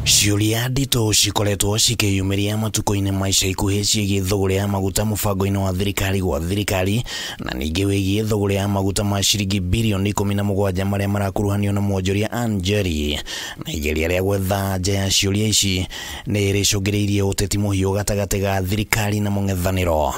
Ciũria nditũ cikoretwo cikĩyumĩria matukũ-inĩ ma ica ikuhĩ ciĩgiĩ thũgũrĩ ya maguta mũbango-inĩ wa thirikari gwa thirikari na ningĩ wĩgiĩ thũgũrĩ ya maguta ma ciringi birioni 17 marĩa marakuruhanio na mwonjoria Ann Njeri, na igeria rĩa gwetha anja ya ciũria ici nĩ rĩcũngĩrĩirie ũteti mũhiũ gatagatĩ ga thirikari na mũng'ethanĩro.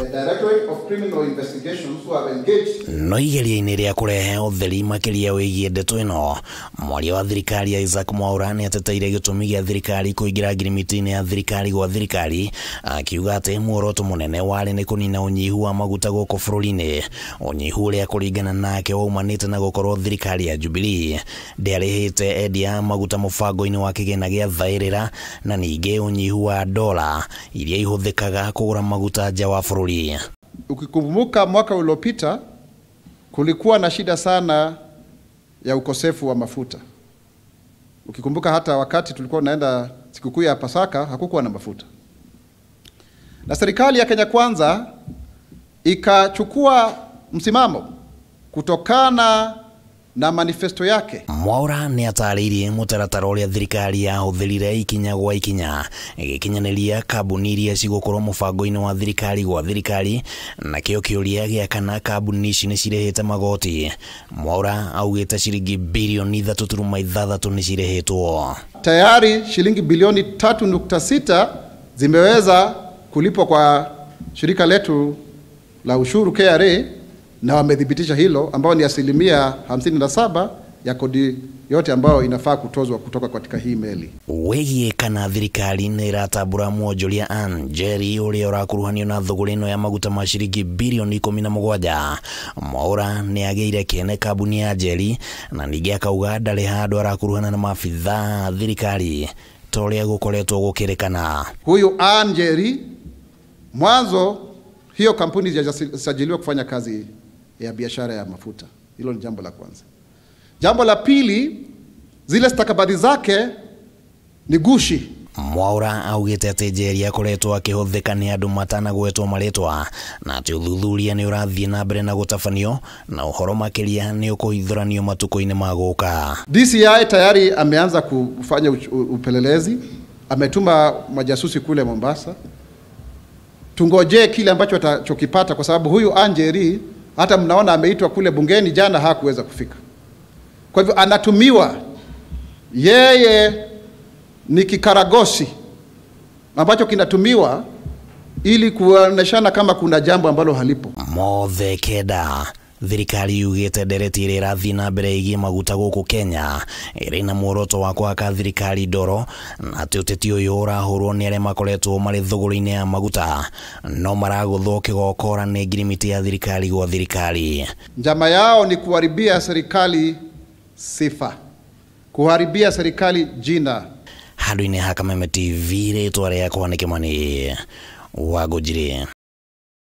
No igeria-inĩ rĩa kũrehe ũtheri makĩria wĩgiĩ ndeto ĩno, mwaria wa thirikari Isaac Mwaura nĩ ateteire gĩtũmi gĩa thirikari kũingĩra ngirimiti-inĩ ya thirikari gwa thirikari, akiuga atĩ muoroto mũnene warĩ nĩ kũnina ũnyihu wa maguta gũkũ bũrũri-inĩ, ũnyihu ũrĩa kũringana nake waumanĩte na gũkorwo thirikari ya Jubilee ndĩarĩhĩte endia a maguta mũbango-inĩ wa kĩgĩna gĩa thaĩrĩra na ningĩ ũnyihu wa dola iria ihũthĩkaga kũgũra maguta nja wa bũrũri. Ukikumbuka mwaka uliopita kulikuwa na shida sana ya ukosefu wa mafuta. Ukikumbuka hata wakati tulikuwa tunaenda sikukuu ya Pasaka hakukuwa na mafuta. Na serikali ya Kenya Kwanza ikachukua msimamo kutokana na manifesto yake. Mwaura nĩ atarĩirie mũtaratara ũrĩa thirikari yahũthĩrire ikinya gwa ikinya ĩgĩkinyanĩria kambuni iria cigũkorwo mũbango-inĩ wa thirikari gwa thirikari, na kĩo kĩũria gĩa kana kambuni ici nĩ cirĩhĩte magoti. Mwaura augĩte ciringi bilioni 3.6 nĩ cirĩhĩtwo. Tayari shilingi bilioni 3.6 zimeweza kulipwa kwa shirika letu la ushuru KRA, na wamethibitisha hilo, ambao ni 57% ya kodi yote ambayo inafaa kutozwa kutoka katika hii meli. Wĩgiĩ kana thirikari nĩ ĩratambũra mwonjoria Ann Njeri ũrĩa ũrakuruhanio na thũgũrĩ ĩno ya maguta ma ciringi bilioni 17, Mwaura nĩ agĩire kĩene kambuni ya Njeri na ningĩ akauga ndarĩ handũ arakuruhana na maabithaa a thirikari ta ũrĩa gũkoretwo gũkĩrĩkana. Huyu Ann Njeri mwanzo hiyo kampuni hazijasajiliwa kufanya kazi ya biashara ya mafuta. Hilo ni jambo la kwanza. Jambo la pili, zile stakabadhi zake ni gushi. Mwaura augĩte atĩ Njeri akoretwo akĩhũthĩka nĩ andũ matanagwetwo marĩtwa na atĩ ũthuthuria nĩ ũrathiĩ na mbere na gũtabanio na ũhoro makĩria nĩ ũkũhithũranio matukũ-inĩ ma gũka. DCI tayari ameanza kufanya upelelezi, ametuma majasusi kule Mombasa. Tungojee kile ambacho atachokipata, kwa sababu huyu Ann Njeri hata mnaona ameitwa kule bungeni jana hakuweza kufika. Kwa hivyo anatumiwa, yeye ni kikaragosi ambacho kinatumiwa ili kuoneshana kama kuna jambo ambalo halipo. Mothe keda thirikari yugĩte ndereti ĩrĩa ĩrathiĩ na mbere ĩgiĩ maguta gũkũ Kenya ĩrĩ na muoroto wa gwaka thirikari ndoro, na atĩ ũteti ũyũ ũrahũrwo nĩ arĩa makoretwo marĩ thũgũrĩ-inĩ ya maguta no maragũthwo kĩgokora nĩ ngirimiti ya thirikari gwa thirikari. Njama yao ni kuharibia serikali sifa, kuharibia serikali jina. Handũ-inĩ ha Kameme TV, rĩtwa rĩakwa nĩ Kĩmani wa Ngũnjiri.